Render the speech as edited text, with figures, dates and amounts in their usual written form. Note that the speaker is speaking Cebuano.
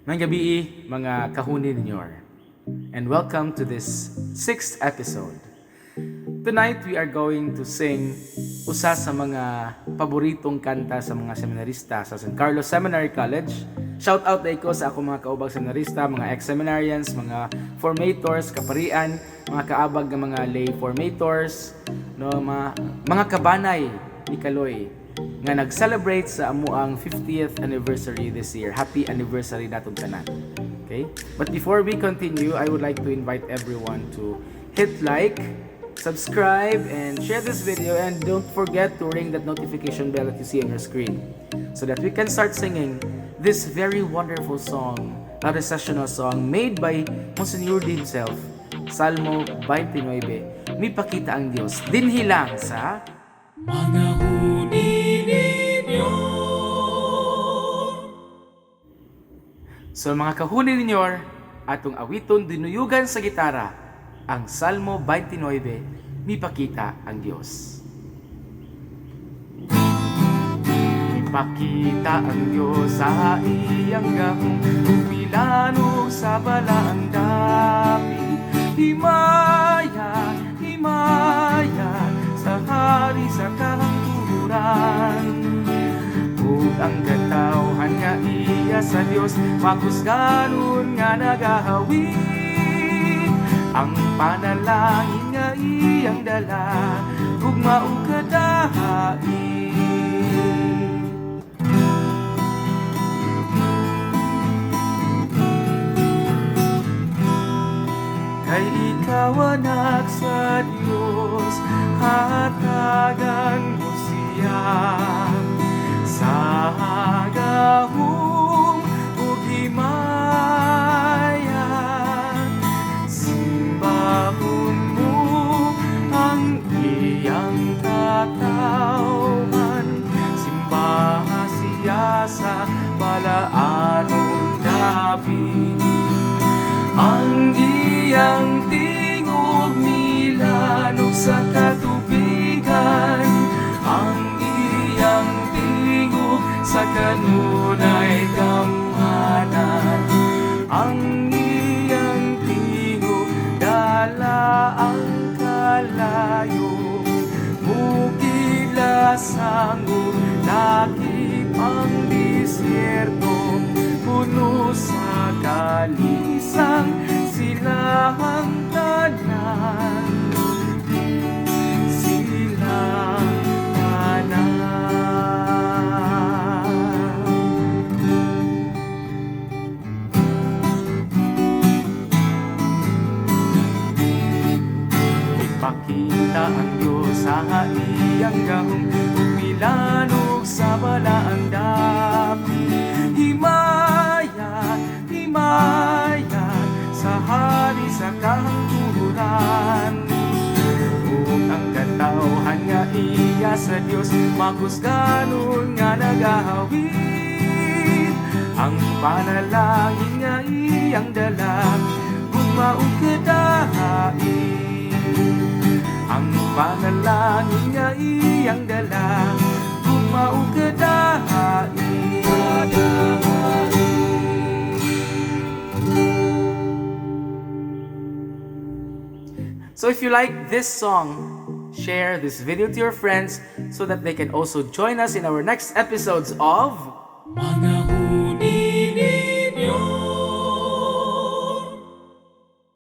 Maayong gabii, mga kahuni ninyo. And welcome to this sixth episode. Tonight, we are going to sing usa sa mga paboritong kanta sa mga seminarista sa San Carlos Seminary College. Shout out diay ko sa akong mga kaubang seminarista, mga ex-seminarians, mga formators, kaparian, mga kaabag nga mga lay formators, no, mga kabanay ni Kaloy nga nag-celebrate sa amuang 50th anniversary this year. Happy anniversary natong tanan. Okay? But before we continue, I would like to invite everyone to hit like, subscribe, and share this video, and don't forget to ring that notification bell that you see on your screen so that we can start singing this very wonderful song, a recessional song made by Monsignor D himself, Salmo 29, Mipakita ang Diyos. Dinhi lang sa Mga huni ninyo. So, mga kahuni ninyo, atong awiton dinuyugan sa gitara ang Salmo 29, Mipakita ang Diyos. Mipakita ang Diyos sa iyang gahom, milanog sa balaang dapit. Himaya, himaya sa hari sa kahangturan. Ug ang katawhan nga iya sa Dios makusganon nga nagahawit. Ang panalangin nga iyang dala, gugma ug kadahait. Kay ikaw, anak sa Dios, hatagan mo siya sa gahom ug himaya. Simbahon mo ang iyang katawhan, simbaha siya sa balaanong dapit. Ang iyang tingog milanog sa katubigan, ang iyang tingog sa kanunay gamhanan. Ang iyang tingog dala ang kalayo, mukilasang ug lakip ang disyerto, puno sa kalisang silang tanan, silang tanan. Ipakita ang Diyos sa iyang gahom ug milanog sa balaang dapit. Himaya, himaya sa hari sa kahangturan. Ug ang katawhan nga iya sa Dios makusganon nga nagahawit. Ang panalangin nga iyang dala, gugma ug kadahait. Ang panalangin nga iyang dala, gugma ug kadahait. So if you like this song, share this video to your friends so that they can also join us in our next episodes of Mga